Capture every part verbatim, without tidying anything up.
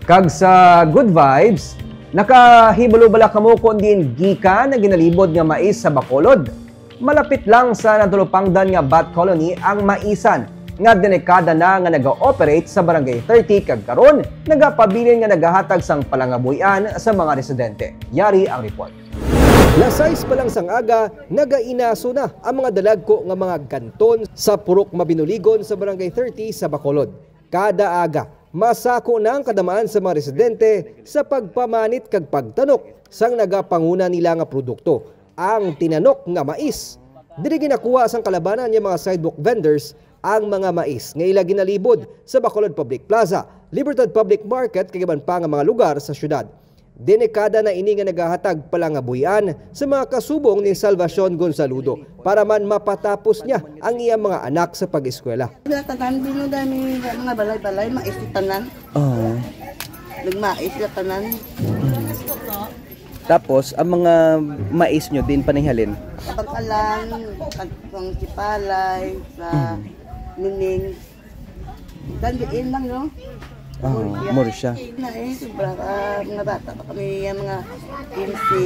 Kag sa good vibes, nakahibalo bala kamo kon diin gikan ang ginalibod nga mais sa Bacolod? Malapit lang sa natalupangdan nga bat colony ang Maisan, nga dekada na nga naga-operate sa Barangay thirty, kag karon nagapabilin nga nagahatag sang palangabuhian sa mga residente. Yari ang report. Las sais pa lang sang aga, nagainaso na ang mga dalagko nga mga kanton sa Purok Mabinuligon sa Barangay thirty sa Bacolod. Kada aga, masako na ang kadamaan sa mga residente sa pagpamanit kag pagtanok sang nagapanguna nila nga produkto, ang tinanok nga mais. Diri ginakuha sang kalabanan nga mga sidewalk vendors ang mga mais nga ila ginalibod sa Bacolod Public Plaza, Libertad Public Market, kag iban pa nga mga lugar sa syudad. Dekada na ini nga nagahatag palangabuhian sa mga kasubong ni Salvacion Gonzaludo para man mapatapos niya ang iyang mga anak sa pag-eskwela. Sila tanan, bino dami mga balay-balay, mais tanan. Oo. Nagmais sila tanan. Tapos, ang mga mais nyo din paninghalin? Sa Bangkalan, sa Sipalay, sa Mm. Nining. Dandiin lang, no? Ah, Murcia. Murcia. Na eh, sobra ka, mga bata pa kami, yung mga quince,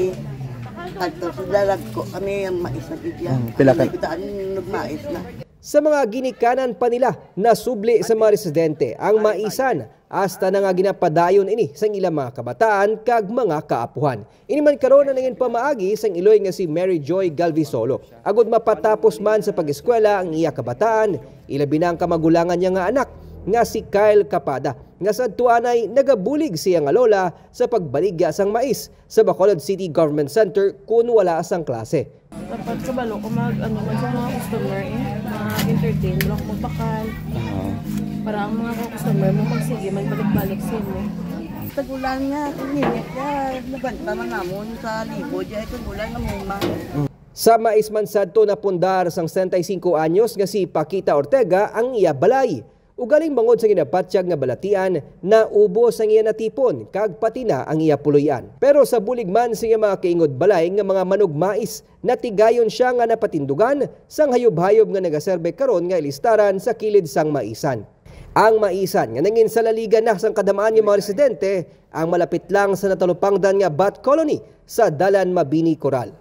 katorse, dalagko kami, yung mais na bigyan. Mm, pila ka Ang nagdaan, nagmais na. Sa mga ginikanan pa nila, nasubli sa mga residente ang maisan, hasta na nga ginapadayon ini sang ilang mga kabataan kag mga kaapuhan. Ini man karon ang nangin pamaagi sang iloy nga si Mary Joy Galvisolo. Agud mapatapos man sa pag-eskwela ang iya kabataan, ilabi na ang kamagulangan niya nga anak nga si Kyle Capada, nga sadto anay nagabulig siya nga lola sa pagbaligya sang mais sa Bacolod City Government Center kun wala sang klase. Dapat kabalo ko mag, ano, man sa mga customer, eh, mag-entertain, wala ko magbakal. Aha. Para ang mga customer mo magsige, magbalik-balik sa imo. Tagulan nga, init ka, nabanta man namon sa libod, ya, tagulan nga muma. Sa mais man sadto napundar sang sesenta y cinco anyos nga si Paquita Ortega ang iya balay. Ugaling bangod sa ginapatyag nga balatian, naubos ang iya natipon kag pati na ang iya puloy-an. Pero sa bulig man sa iya mga kaingod balay nga mga manugmais, natigayon siya nga napatindugan sang hayop-hayop nga nagaserbe karon nga ilistaran sa kilid sang maisan. Ang maisan nga nangin salaligan na sang kadamaan nga mga residente ang malapit lang sa natalupangdan nga bat colony sa Dalan Mabini, Coral.